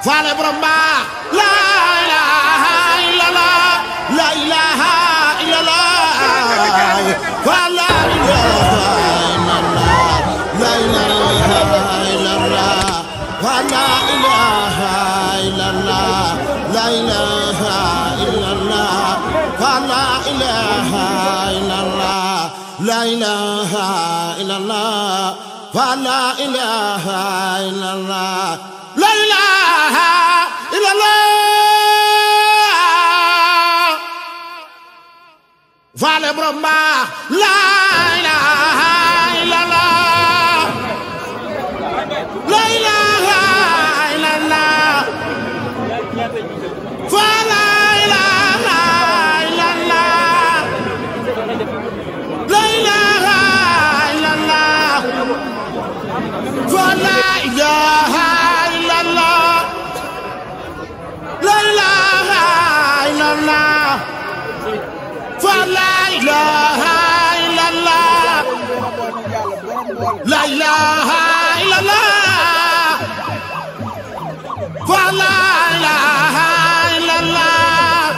faale borom baax la ilaha illallah la ilaha illallah fa la ilaha illallah la ilaha illallah fa la ilaha illallah la ilaha illallah fa la ilaha illallah la ilaha illallah fa la ilaha illallah la ilaha illallah faale borom baax la ilaha illallah la ilaha illallah fa la ilaha illallah la ilaha illallah fa la ilaha illallah la ilaha illallah fa la ilaha illallah la ilaha illallah fa la ilaha illallah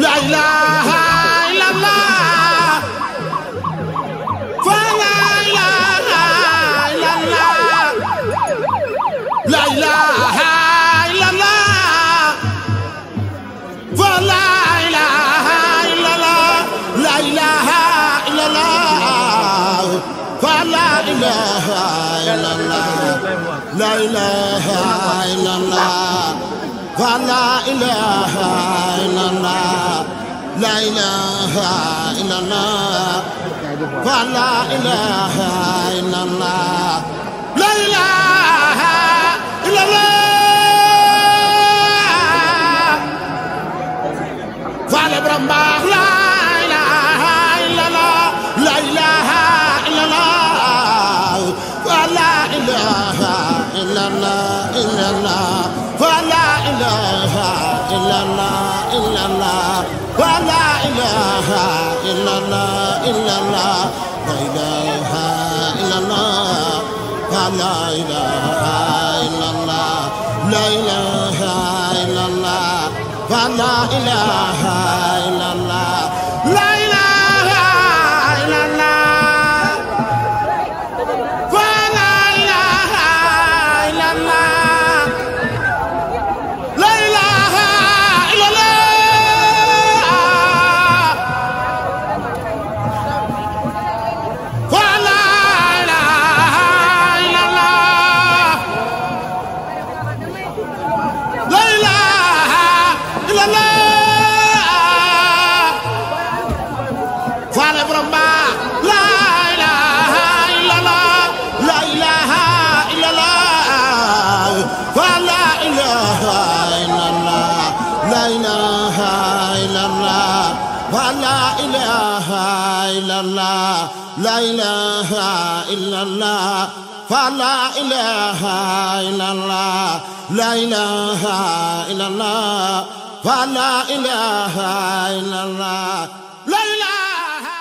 la ilaha illallah fa la ilaha illallah la ilaha illallah fa la ilaha illallah la ilaha illallah fa la ilaha illallah la ilaha illallah fa la ilaha illallah la ilaha illallah fa la ilaha illallah la ilaha illallah faale borom baax la ilaha illallah la ilaha illallah fa la ilaha illallah illallah fa la ilaha illallah illallah fa la ilaha illallah illallah la ilaha illallah fa la ilaha illallah la ilaha illallah fa la ilaha illallah la ilaha illallah fa la ilaha illallah la ilaha illallah fa la ilaha illallah la ilaha illallah faale borom baax la ilaha illallah la ilaha illallah fa la ilaha illallah la ilaha illallah fa la ilaha illallah la ilaha illallah fa la ilaha illallah la ilaha illallah fa la ilaha illallah la ilaha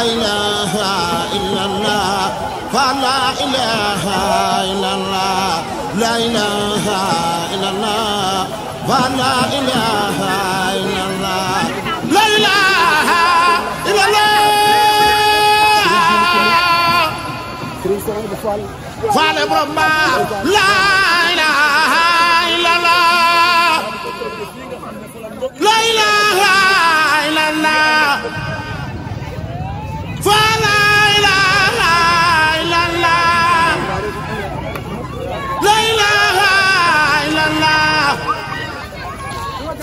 إله إلا الله فلا إله إلا الله لا إله إلا الله فلا إله إلا الله لا إله إلا الله فعل بربا لا إله إلا الله لا إله إلا الله فلا إله إلا الله لا إله إلا الله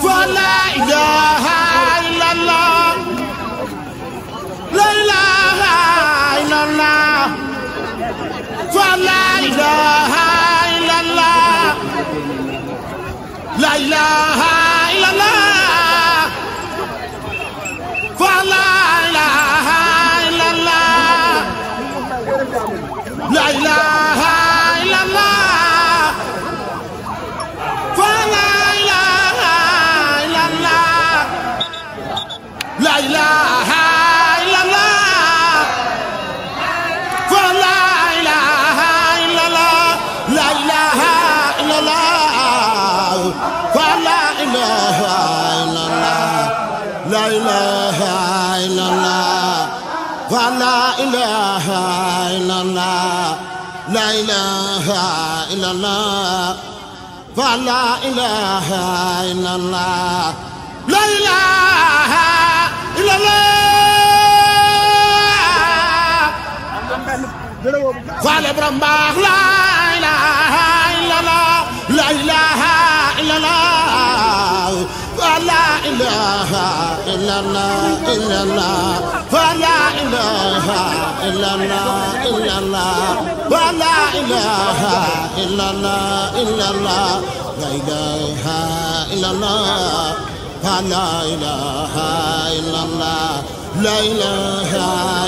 فلا إله إلا الله لا إله إلا الله فلا إله إلا الله لا إله إلا الله فلا إله إلا الله لا إله إلا الله فلا إله إلا الله لا إله إلا الله فلا إله إلا الله لا إله إلا الله فلا إله إلا الله لا إله إلا الله فلا إله إلا الله لا إله إلا الله فلا إله إلا الله لا إله إلا الله فعل برمباخ لا إله إلا الله لا إله إلا الله فلا إله إلا الله إلا الله فلا إله إلا الله إلا الله فلا إله إلا الله إلا الله لا إله إلا الله فلا إله إلا الله لا إله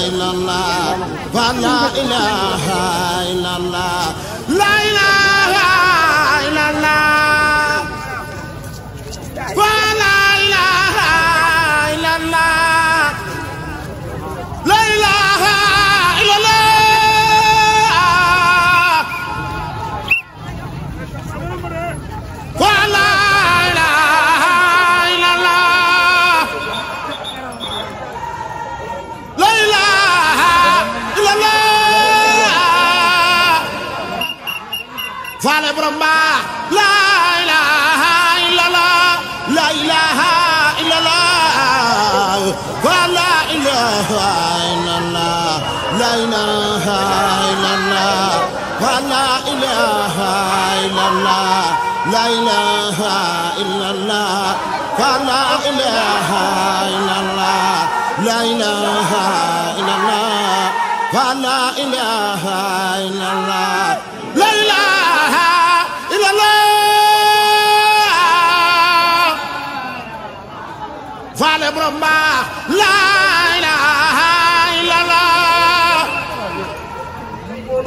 إلا الله فلا إله إلا الله لا إله إلا الله فلا إله إلا الله لا إله إلا الله فلا إله إلا الله لا إله إلا الله فعل برمبا لا إله إلا الله لا إله إلا الله فلا إله إلا الله لا إله إلا الله فلا إله إلا الله لا إله إلا الله فلا إله إلا الله لا إله إلا الله فلا إله إلا الله لا إله إلا الله فعل برمبا لا إله إلا الله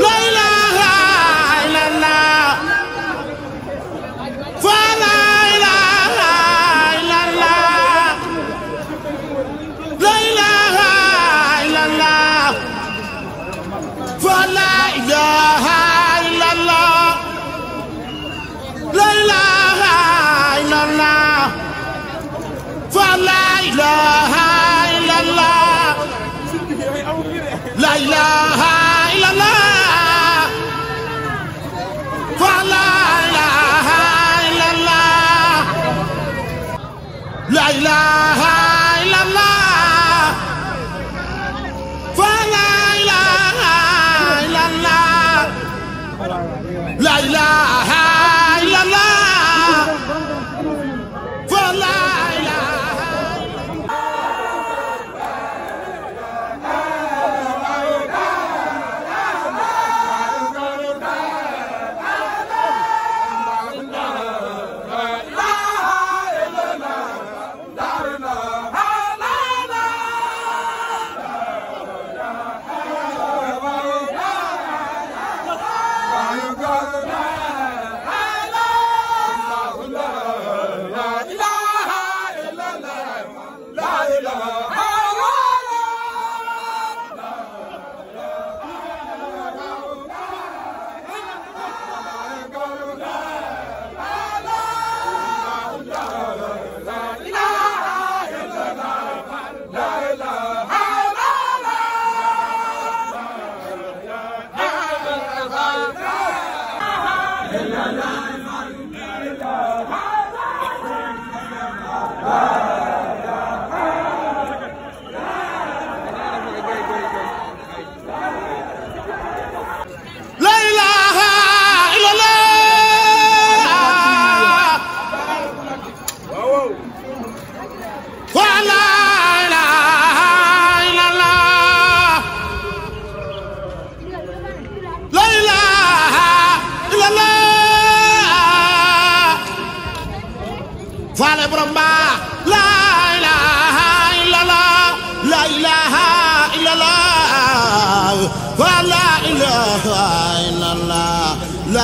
لا إله إلا الله فلا إله إلا الله لا إله إلا الله فلا إله إلا الله لا إله إلا الله فلا إله إلا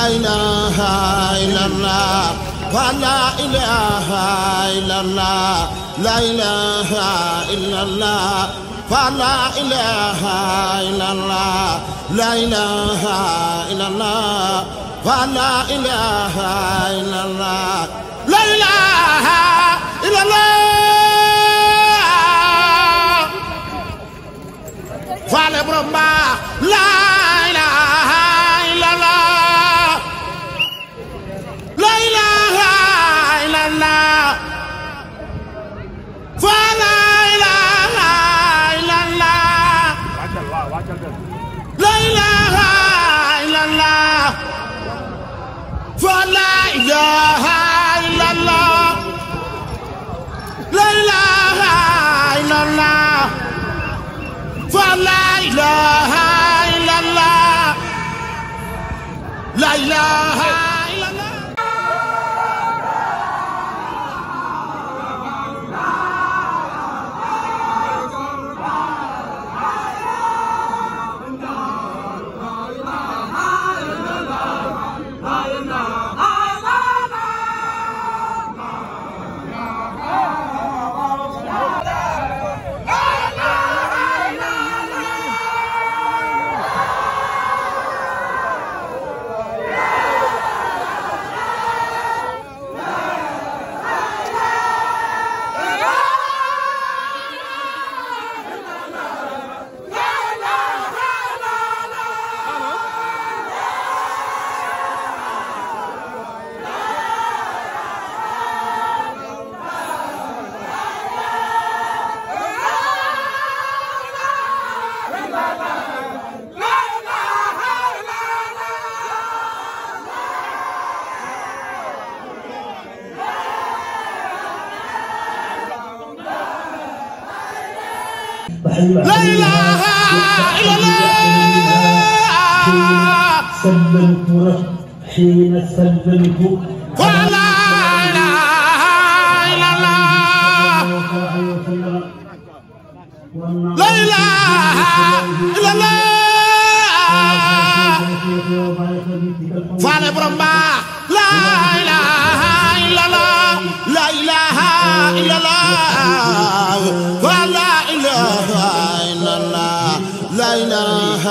لا إله إلا الله فلا إله إلا الله لا إله إلا الله فلا إله إلا الله لا إله إلا الله فلا إله إلا الله لا إله إلا الله فعل برمى لا إله إلا الله لا إله إلا الله فلا إله إلا الله لا إله إلا الله فلا إله إلا الله لا إله إلا الله فلا إله إلا الله لا إله إلا الله لا إله إلا الله سلمت حين سلمت فلا إله إلا الله لا إله إلا الله فعل برمى لا إله إلا الله لا إله إلا الله ولا إله إلا الله لا إله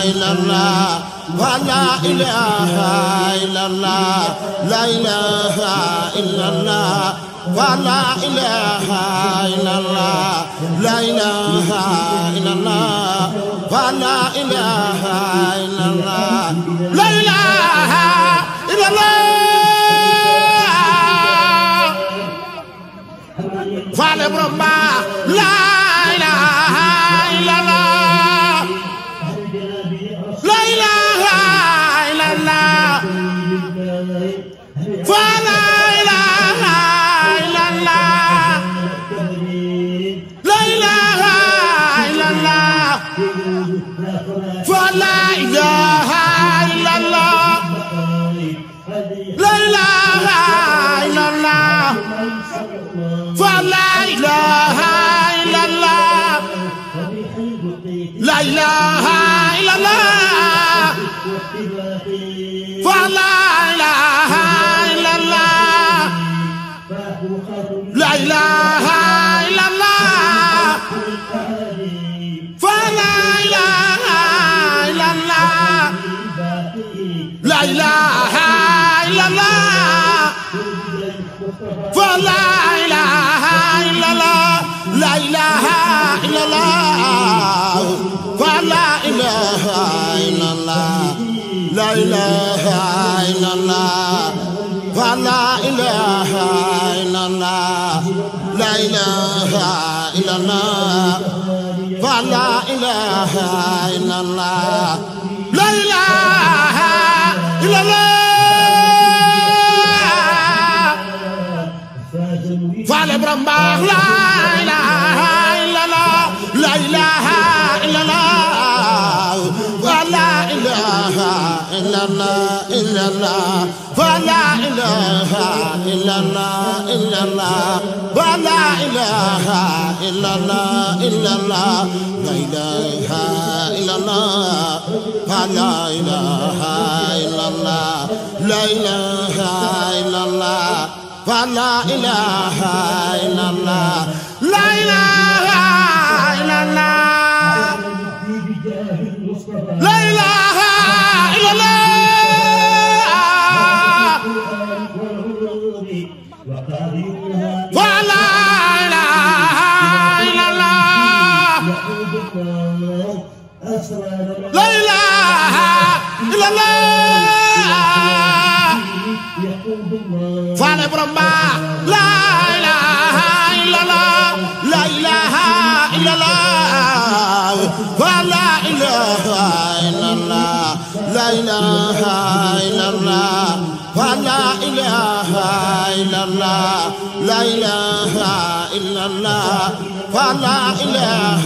إلا الله ولا إله إلا الله لا إله إلا الله ولا إله إلا الله لا إله إلا الله ولا إله إلا الله لا إله إلا الله فعل برمى لا إله إلا الله لا إله إلا الله فلا إله إلا الله لا إله إلا الله فلا إله إلا الله لا إله إلا الله فلا إله إلا الله لا إله إلا الله فلا إله إلا الله لا إله إلا الله فلا إله إلا الله لا إله إلا الله فلا إله إلا الله لا إله إلا الله فلا إله إلا الله لا إله إلا الله فلا إله إلا الله لا إله إلا الله فلا إله إلا الله لا إله إلا الله فعل برمى لا إله إلا الله لا إله إلا الله ولا إله إلا الله إلا الله فلا إله إلا الله إلا الله ولا إله إلا الله إلا الله لا إله إلا الله فلا إله إلا illallah la ilaha illallah la ilaha illallah la ilaha illallah la ilaha illallah لا إله إلا الله فعل برمبا لا إله إلا الله لا إله إلا الله فلا إله إلا الله لا إله إلا الله فلا إله إلا الله لا إله إلا الله فلا إله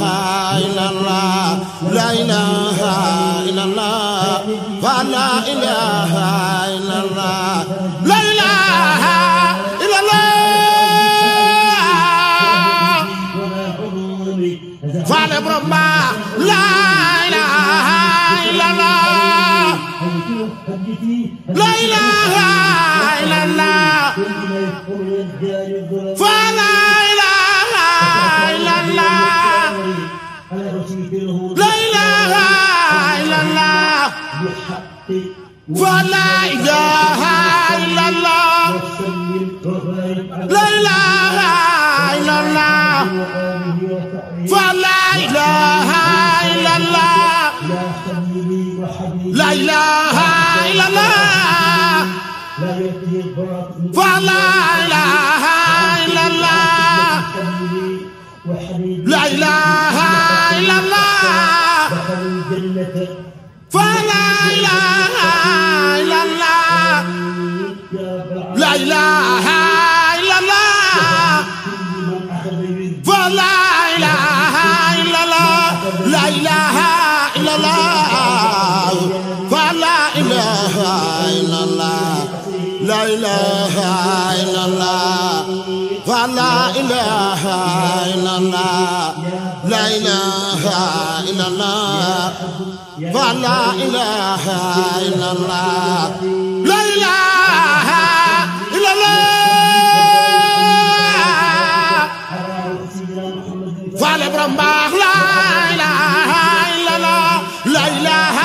إلا الله لا إله إلا الله فلا إله إلا الله لا إله إلا الله فعل برمبا لا إله إلا الله لا إله إلا الله فلا إله إلا الله لا إله إلا الله فلا إله إلا الله لا إله إلا الله فلا إله إلا الله لا إله إلا الله فلا إله إلا الله لا إله إلا الله فلا إله إلا الله لا إله إلا الله فلا إله إلا الله لا إله إلا الله فلا إله إلا الله لا إله إلا الله فلا إله إلا الله لا إله إلا الله فلا إله إلا الله لا إله إلا الله فعل برمبا لا إله إلا الله لا إله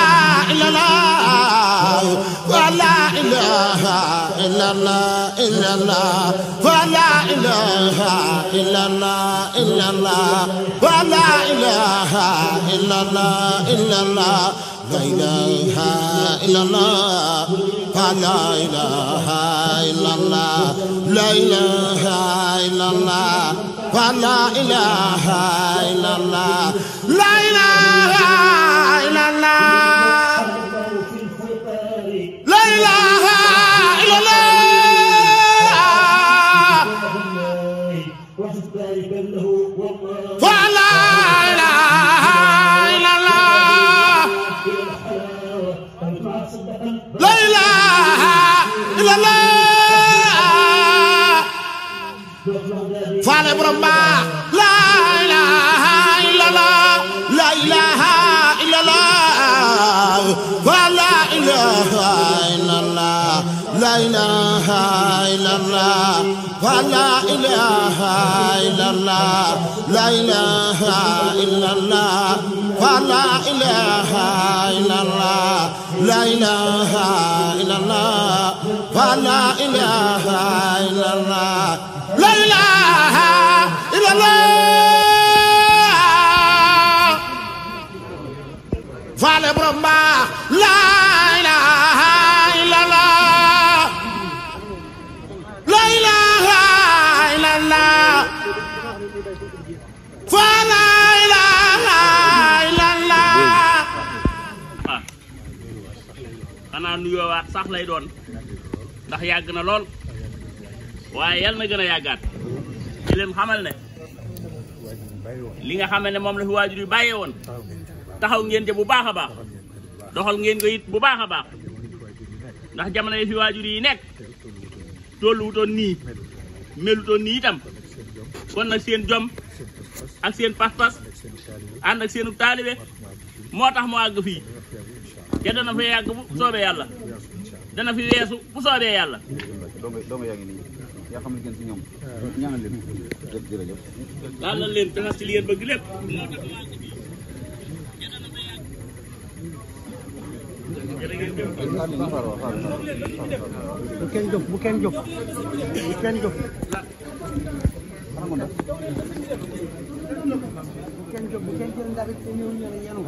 إلا الله فلا إله إلا الله إلا الله فلا إله إلا الله إلا الله فلا إله إلا الله إلا الله لا إله إلا الله فلا إله إلا الله لا إله إلا الله فلا إله إلا الله لا إله إلا الله لا إله إلا الله فلا إله إلا الله لا إله إلا الله فعل برمبا لا إله إلا الله لا إله إلا الله فلا إله إلا الله لا إله إلا الله فلا إله إلا الله لا إله إلا الله فلا إله إلا الله لا إله إلا الله فلا إله إلا الله لا إله إلا الله فعل برمبا لا إله إلا الله لا إله إلا الله فلا إله إلا الله xanaa nuyoowaat sax lay doon ndax yàgg na lool waaye yal na gën a yàggaat di leen xamal ne li nga xam ne moom la fi waajur yu bàyyee woon taxaw ngeen ca bu baax a baax doxal ngeen ko it bu baax a baax ndax jamono yi fi waajur yi nekk tolluwutoon nii melutoon nii itam kon nag seen jom ak seen pas-pas ànd ak seenu taalibe moo tax mu àgg fii te dana fa yàgg bu soobee yàlla dana fi weesu bu soobee yàlla. dong yaa ngi nii yaa xam ne gën ci ñoom ñaanal leen jërëjëf daal na leen te ci li ngeen bëgg lépp. bu kenn jóg bu kenn jóg bu kenn jóg bu kenn jóg bu kenn jël ndax it ñëw ñu ne yenu